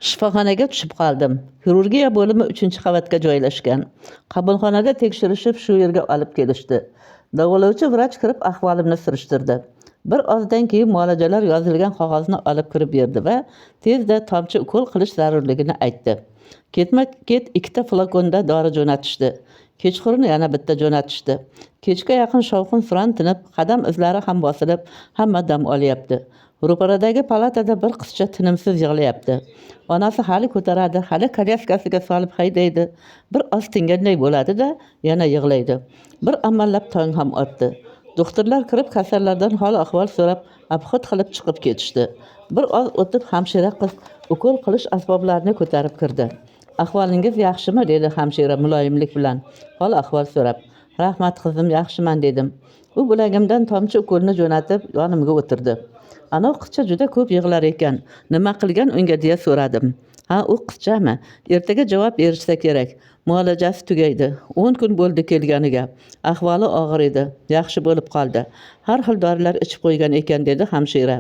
Shifoxonaga tushib qoldim. Xirurgiya bo'limi 3-qavatga joylashgan. Qabulxonada tekshirishib, shu yerga olib kelishdi. Davolovchi vrach kirib ahvolimni surishtirdi. Bir ozdan keyin muolajalar yozilgan qog'ozni olib kirib berdi va tezda tomchi ukol qilish zarurligini aytdi. Ketma-ket ikkita flakonda dori jo'natishdi. Kechqurun yana bitta jo'natishdi. Kechga yaqin shovqin-suron tinib, qadam izlari ham bosilib, hamma dam olyapti. Ro'paradagi palatada bir qizcha tinimsiz yig'layapti. Onasi hali ko'taradi, hali kolyaskasiga solib haydaydi. Bir oz tinganday bo'ladi-da, yana yig'laydi. Bir amallab tong ham otdi. Doktorlar kirib kasallardan hol-ahvol so'rab, obxod qilib chiqib ketishdi. Bir oz o'tib hamshira qiz ukol qilish asboblarini ko'tarib kirdi. Ahvolingiz yaxshimi? Dedi hamshira muloyimlik bilan hol-ahvol so'rab. Rahmat qizim, yaxshiman, dedim. U bilagimdan tomchi ukolni jo'natib, yonimga o'tirdi. Ana qizcha juda ko'p yig'lar ekan. Nima qilgan unga, deya so'radim. Ha, u qizchami? Ertaga javob berishsa kerak. Muolajasi tugaydi. 10 kun bo'ldi kelganiga. Ahvoli og'ir edi. Yaxshi bo'lib qoldi. Har xil dorilar ichib qo'ygan ekan, dedi hamshira.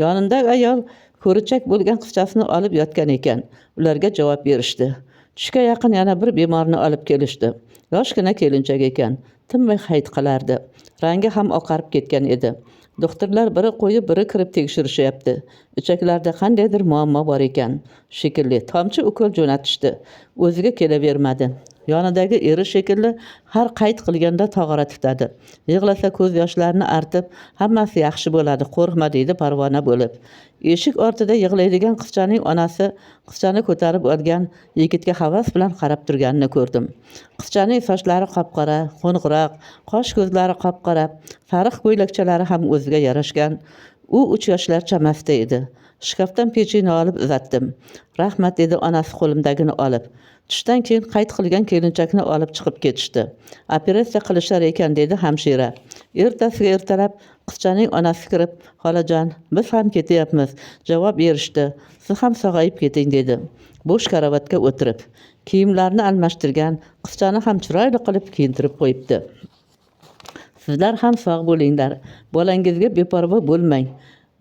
Yonimdagi ayol ko'richak bo'lgan qizchasini olib yotgan ekan. Ularga javob berishdi. Tushga yaqin yana bir bemorni olib kelishdi. Yoshgina kelinchak ekan. Tinmay hayt qilardi. Rangi ham oqarib ketgan edi. Doktorlar biri qo'yib, biri kirib tekshirishyapti. Ichaklarda qandaydir muammo bor ekan shekilli. Tomchi ukol jo'natishdi. O'ziga kelavermadi. Yonidagi eri shekilli har qayt qilganda tog'ora tutadi. Yig'lasa ko'z yoshlarini artib, hammasi yaxshi bo'ladi, qo'rqma, deydi parvona bo'lib. Eshik ortida yig'laydigan qizchaning onasi qizchani ko'tarib olgan yigitga havas bilan qarab turganini ko'rdim. Qizchaning sochlari qop-qora, qo'ng'iroq, qosh ko'zlari qop-qora, sariq ko'ylakchalari ham o'ziga yarashgan. U 3 yoshlar chamasida edi. Shkafdan pechenye olib uzatdim. Rahmat, dedi onasi qo'limdagini olib. Tushdan keyin qayt qilgan kelinchakni olib chiqib ketishdi. Operatsiya qilishar ekan, dedi hamshira. Ertasiga ertalab qizchaning onasi kirib, xolajon, biz ham ketyapmiz, javob berishdi. Siz ham sog'ayib keting, dedi. Bo'sh karavotga o'tirib, kiyimlarini almashtirgan, qizchani ham chiroyli qilib kiyintirib qo'yibdi. Sizlar ham sog' bo'linglar. Bolangizga beparvo bo'lmang.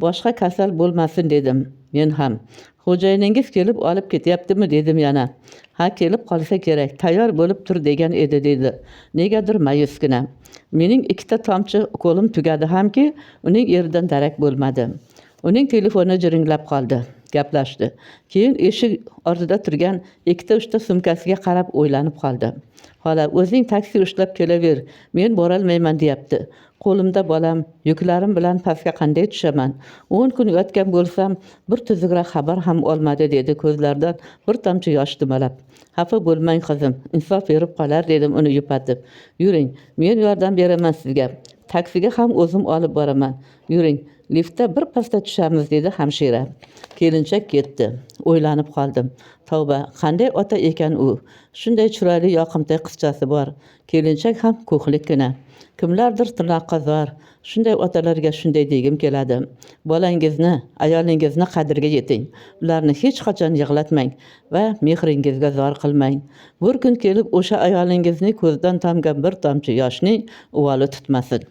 Boshqa kasal bo'lmasin, dedim. Men ham. Xo'jayiningiz kelib olib ketyaptimi, dedim yana. Ha, kelib qolsa kerak. Tayyor bo'lib tur degan edi, dedi. Negadir ma'yusgina. Mening ikkita tomchi ukolim tugadi hamki, uning eridan darak bo'lmadi. Uning telefoni jiringlab qoldi. Gaplashdi. Keyin eshik ortida turgan ikkita uchta sumkasiga qarab o'ylanib qoldi. Xola, o'zing taksi ushlab kelaver. Men borolmayman, deyapti. Qo'limda bolam, yuklarim bilan pastga qanday tushaman? 10 kun yotgan bo'lsam, bir tuzukroq xabar ham olmadi, dedi ko'zlaridan bir tomchi yosh dumalab. Xafa bo'lmang qizim, insof berib qolar, dedim uni yupatib. Yuring, men yordam beraman sizga. Taksiga ham o'zim olib boraman. Yuring, liftda bir pasda tushamiz, dedi hamshira. Kelinchak ketdi. O'ylanib qoldim. Tavba, qanday ota ekan u? Shunday chiroyli, yoqimtoy qizchasi bor. Kelinchak ham ko'hlikkina. Kimlardir tirnoqqa zor. Shunday otalarga shunday degim keladi. Bolangizni, ayolingizni qadriga yeting. Ularni hech qachon yig'latmang va mehringizga zor qilmang. Bir kun kelib o'sha ayolingizning ko'zidan tomgan bir tomchi yoshning uvoli tutmasin.